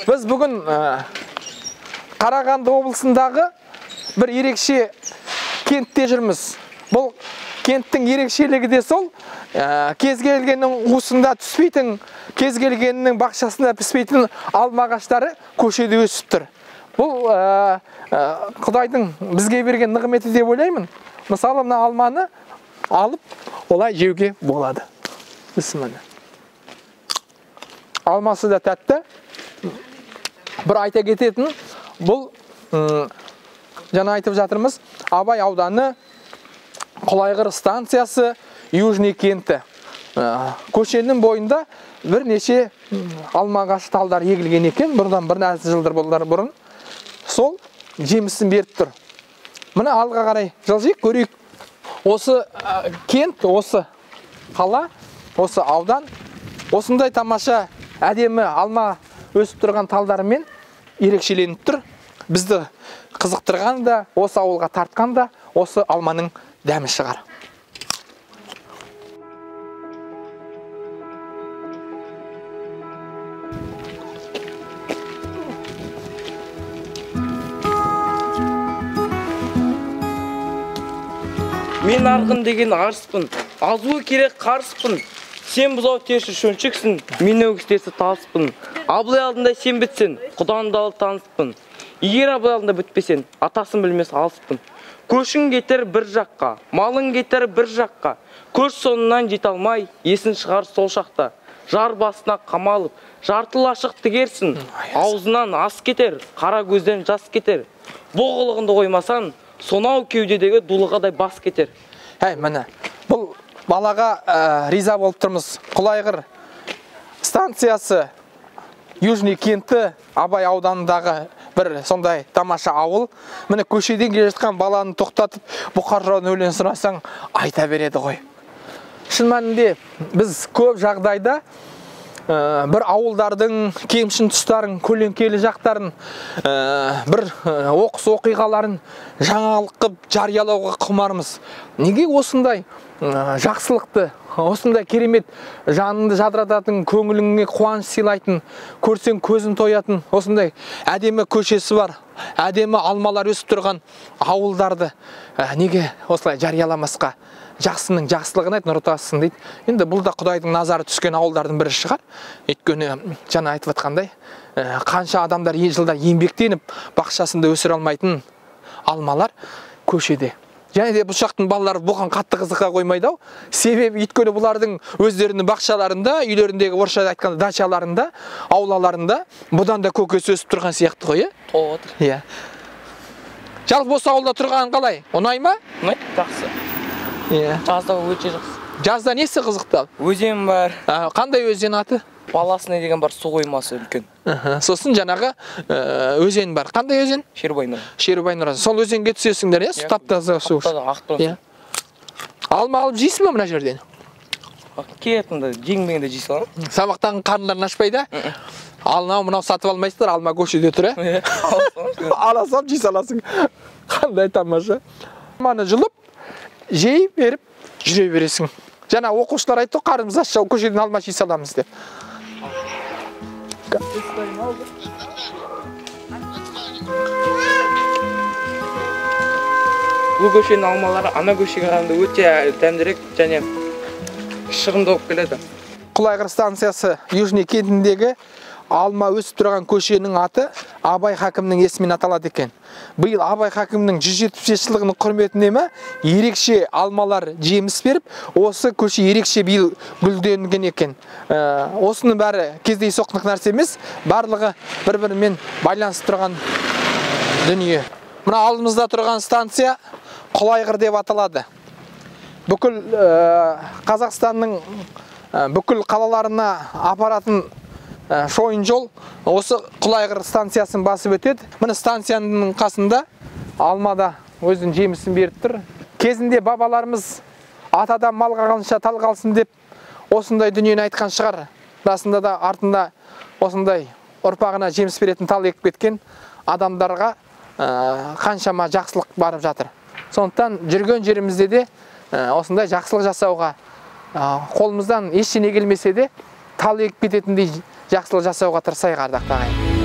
Біз бүгін Қарағанды облысындағы бір ерекше кентте жүрміз. Бұл кенттің ерекшелігі де сол, кез келгеннің уысында түспейтін, кез келгеннің бақшасында піспейтін алма ағаштары көшеде өсіп тұр. Бұл Құдайдың бізге берген нығметі деп ойлаймын. Мысалы, мына алманы алып олай жеуге болады. Бісміллә. Алмасы да тәтті. Бір айта кететін, бұл жаңа айтып жатырмыз, Абай ауданы, Құлайғыр станциясы, Южный кенті. Көшенің бойында бірнеше алма ағашы талдар егілген екен, бұрыннан бірнеше жылдар бұрын. Сол жемісін беріп тұр. Мына алға қарай жылжиық, көрейік. Осы кент, осы қала, осы аудан осындай тамаша әдемі алма өсіп тұрған талдарымен ерекшеленіп тұр. Бізді қызықтырған да, осы ауылға тартқан да осы алманың дәмі шығар. Мен арғын деген арыспын, азуы керек қарыспын. Сен бұзау терші шөншіксің, мен өгіз терші талыспын. Абылай алдында сен бітсең, құдандалы таныспын. Егер абылай алдында бітпесең, атасын білмес алыспын. Көшің кетер бір жаққа, малың кетер бір жаққа. Көш соңынан жете алмай, есін шығар сол шақта. Жар басына қамалып, жартылашық тігерсің. Аузынан ас кетер, қара көзден жас кетер. Боғылығыңды қоймасаң, сонау кеудедегі дулығадай бас кетер. Әй, міне, бұл балаға риза болып тұрмыз. Құлайғыр станциясы, Южный кенті, Абай ауданындағы бір сондай тамаша ауыл. Міне, көшеден келе жатқан баланы тоқтатып, Бұқар жыраудың өлеңін сұрасаң, айта береді ғой. Шын мәнінде біз көп жағдайда бір ауылдардың кемшін тұстарын, көлеңкелі жақтарын, бір оқыс оқиғаларын жаңалық қып жариялауға құмармыз. Неге осындай жақсылықты, осындай керемет жаныңды жадырататын, көңіліңе қуаныш сыйлайтын, көрсең көзің тоятын осындай әдемі көшесі бар, әдемі алмалар өсіп тұрған ауылдарды неге осылай жарияламасқа? Жақсының жақсылығын айт, нұр тасысын дейді. Енді бұл да Құдайдың назары түскен ауылдардың бірі шығар. Өйткені жаңа айтып жатқандай, қанша адамдар жылдар еңбектеніп бақшасында өсіре алмайтын алмалар көшеде. Және де бұл жақтың балалары бұған қатты қызыға қоймайды ау. Себебі өйткені бұлардың өздерінің бақшаларында, үйлеріндегі орысша айтқанда дачаларында, аулаларында бұдан да көкесі өсіп тұрған сияқты ғой, иә? Толып отыр. Иә. Жалпы осы ауылда тұрған қалай? Ұнай ма? Ұнайды, жақсы. Иә. Жазда өте жақсы. Жазда несі қызықты? Өзен бар. Қандай өзен аты? Баласыны деген бар, су қоймасы үлкен. Сосын жаңағы өзен бар. Қандай өзен? Шерубай Нұра. Шерубай Нұра. Сол өзенге түсесіңдер, иә? Су тап-таза су. Тап-таза, ақ тұрған. Иә. Алма алып жейсің бе мына жерден? Кетінде, жеңбегенде жей саламын. Сабақтан қарындарын ашпайды? Ал мынау сатып алмайсыздар, алма көшеде тұр, ә? Ала салып жей саласың. Қандай тамаша. Алманы жұлып, жей беріп, жүре бересің. Жаңа оқушылар айтты, қарнымыз аш, көшеден алма жей саламыз деп. Бұл көшенің алмалары ана көшеге қарағанда өте дәмдірек және шығымды болып келеді. Құлайғыр станциясы Южный кентіндегі алма өсіп тұрған көшенің аты Абай хакімнің есімімен аталады екен. Биыл Абай хакімнің 175 жылдығының құрметіне ме ерекше алмалар жеміс беріп, осы көше ерекше биыл гүлденген екен. Осының бәрі кездейсоқтық нәрсе емес, барлығы бір-бірімен байланысып тұрған дүние. Мына алдымызда тұрған станция Құлайғыр деп аталады. Бүкіл Қазақстанның бүкіл қалаларына апаратын шойын жол осы Құлайғыр станциясын басып өтеді. Міне станцияның қасында алмада өзінің жемісін беріп тұр. Кезінде бабаларымыз атадан мал қалғанша тал қалсын деп осындай дүниені айтқан шығар. Расында да артында осындай ұрпағына жеміс беретін тал егіп кеткен адамдарға қаншама жақсылық барып жатыр. Сондықтан жүрген жерімізде де осындай жақсылық жасауға қолымыздан ештеңе келмесе де тал егіп кететіндей Жақсылық жасауға тырысайық, ардақты ағайын.